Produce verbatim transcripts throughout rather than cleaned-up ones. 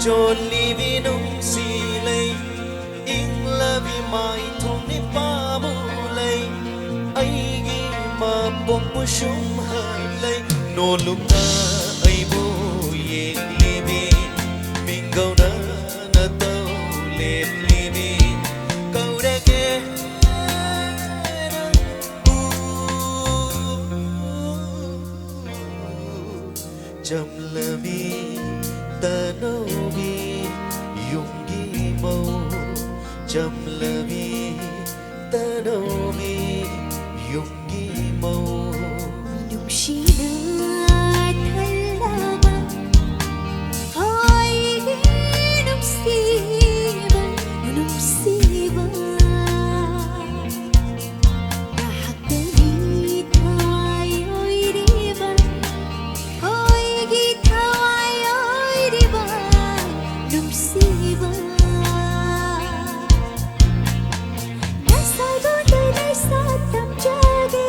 ꯂꯣꯜꯂꯤꯕꯤ ꯅꯨꯡꯁꯤ ꯂꯩ, ꯏꯪꯂꯕꯤ ꯃꯥꯏꯊꯣꯡ ꯅꯤꯄꯥꯃꯨ ꯂꯩ, ꯑꯩꯒꯤ ꯃꯄꯣꯛꯄꯨ ꯁꯨꯝꯍꯜꯂꯩ꯫ ꯅꯣꯜꯂꯨꯛꯅ ꯑꯩꯕꯨ ꯌꯦꯡꯂꯤꯕꯤ, ꯃꯤꯡꯒꯧꯅ ꯅꯇꯧ ꯂꯦꯞꯂꯤꯕꯤ, ꯀꯧꯔꯒꯦ ꯅꯪꯕꯨ꯫ ꯆꯝꯂꯕꯤ ꯇꯅꯧꯕꯤ ꯌꯨꯝꯒꯤ ꯃꯧ, ꯆꯝꯂꯕꯤ ꯇꯅꯧꯕꯤ ꯌꯨꯝꯒꯤ ꯃꯧ꯫ ꯅꯨꯡꯁꯤꯅ ꯊꯜꯂꯕ ꯑꯩꯒꯤ ꯅꯨꯡꯁꯤꯕ, ꯅꯨꯡꯁꯤꯕ꯫ ꯅꯍꯥꯛꯇꯅꯤ ꯊꯋꯥꯏ ꯑꯣꯏꯔꯤꯕ, ꯑꯩꯒꯤ ꯊꯋꯥꯏ ꯑꯣꯏꯔꯤꯕ ꯅꯨꯡꯁꯤꯕ꯫ ꯅꯁꯥꯏꯕꯨ ꯇꯦꯅꯩ ꯁꯥ ꯇꯝꯖꯒꯦ,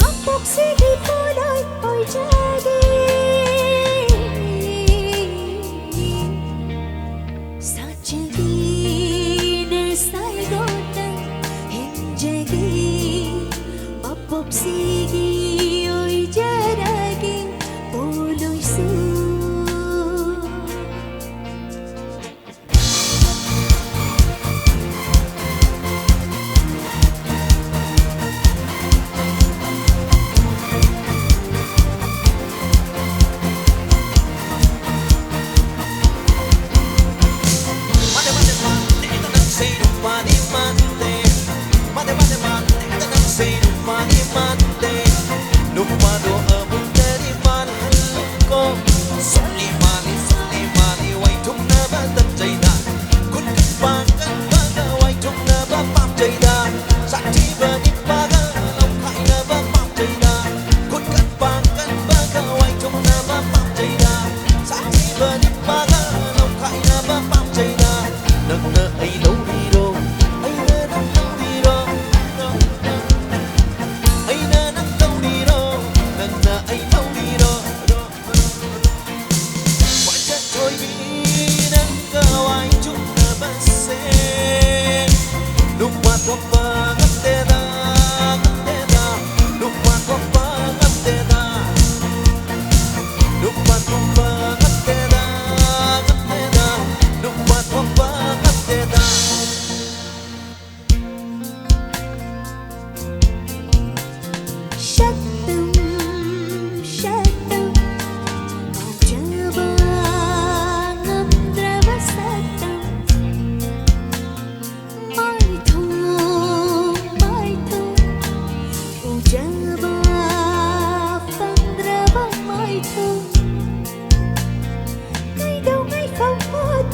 ꯃꯄꯣꯛꯁꯤꯒꯤ ꯄꯣꯠꯂꯣꯏ ꯑꯣꯏꯖꯒꯦ꯫ ꯁꯥꯖꯕꯤꯅ ꯁꯥꯏꯒꯣꯟꯅ ꯍꯤꯡꯖꯒꯦ, ꯃꯄꯣꯛꯁꯤꯒꯤ ꯑꯣꯏꯖꯔꯒꯦ ꯄꯣꯠꯂꯣꯏꯁꯨ꯫ ꯅꯪꯅ ꯑꯩ ꯂꯧꯔꯤꯔꯣ, ꯑꯩꯅ ꯅꯪ ꯂꯧꯔꯤꯔꯣ, ꯑꯩꯅ ꯅꯪ ꯂꯧꯔꯤꯔꯣ, ꯅꯪꯅ ꯑꯩ ꯂꯧꯔꯤꯔꯣ? ꯋꯥꯖꯠ ꯊꯣꯏꯕꯤ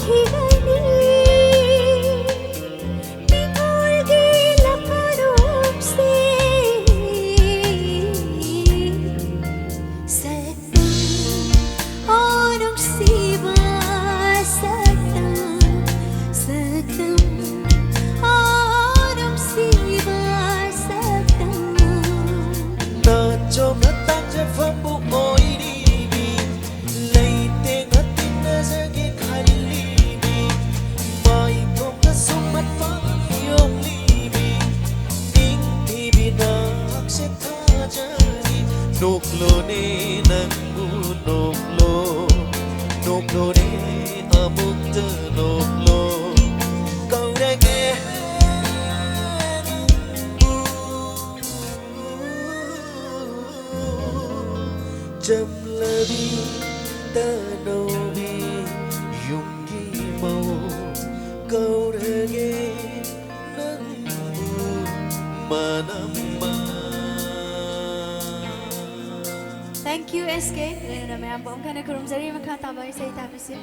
ꯈꯤꯒꯅꯤ ꯅꯤꯡꯉꯣꯜꯒꯤ ꯂꯥꯛꯀꯔꯨꯝꯁꯤ꯫ ꯁꯛꯇꯝ, ꯑꯣ ꯅꯨꯡꯁꯤꯕ ꯁꯛꯇꯝ, ꯁꯛꯇꯝ, ꯑꯣ ꯅꯨꯡꯁꯤꯕ ꯁꯛꯇꯝ꯫ ꯅꯥꯆꯣꯝꯅ ꯇꯥꯡꯖꯐꯝꯕꯨ ꯑꯣꯏꯔꯤꯕꯤ, ꯂꯩꯇꯦꯡꯅ ꯇꯤꯟꯅꯖꯒꯦ ꯈꯜꯂꯤꯕꯤ, ꯃꯥꯏꯊꯣꯡꯗ ꯁꯨꯝꯍꯠꯄ ꯌꯣꯛꯂꯤꯕꯤ, ꯅꯤꯡꯊꯤꯕꯤ ꯅꯍꯥꯛꯁꯦ ꯊꯥꯖꯔꯤ꯫ ꯅꯣꯛꯂꯣꯅꯦ ꯅꯪꯕꯨ ꯅꯣꯛꯂꯣ, ꯅꯣꯛꯂꯣꯅꯦ ꯑꯃꯨꯛꯇ ꯅꯣꯛꯂꯣ, ꯀꯧꯔꯒꯦ ꯅꯪꯕꯨ꯫ ꯆꯝꯂꯕꯤ ꯇꯅꯧꯕꯤ ꯌꯨꯝꯒꯤ ꯃꯧ ꯀꯧꯔꯒꯦ ꯅꯪꯕꯨ ꯃꯅꯝꯃ꯫ Thank you, S K꯫ ꯂꯣꯏꯅꯅ ꯃꯌꯥꯝꯕꯨ ꯑꯃꯨꯛ ꯍꯟꯅ ꯈꯨꯔꯨꯝꯖꯔꯤ꯫ ꯃꯈꯥ ꯇꯥꯕ ꯏꯁꯩ ꯇꯥꯕꯤꯁꯤ꯫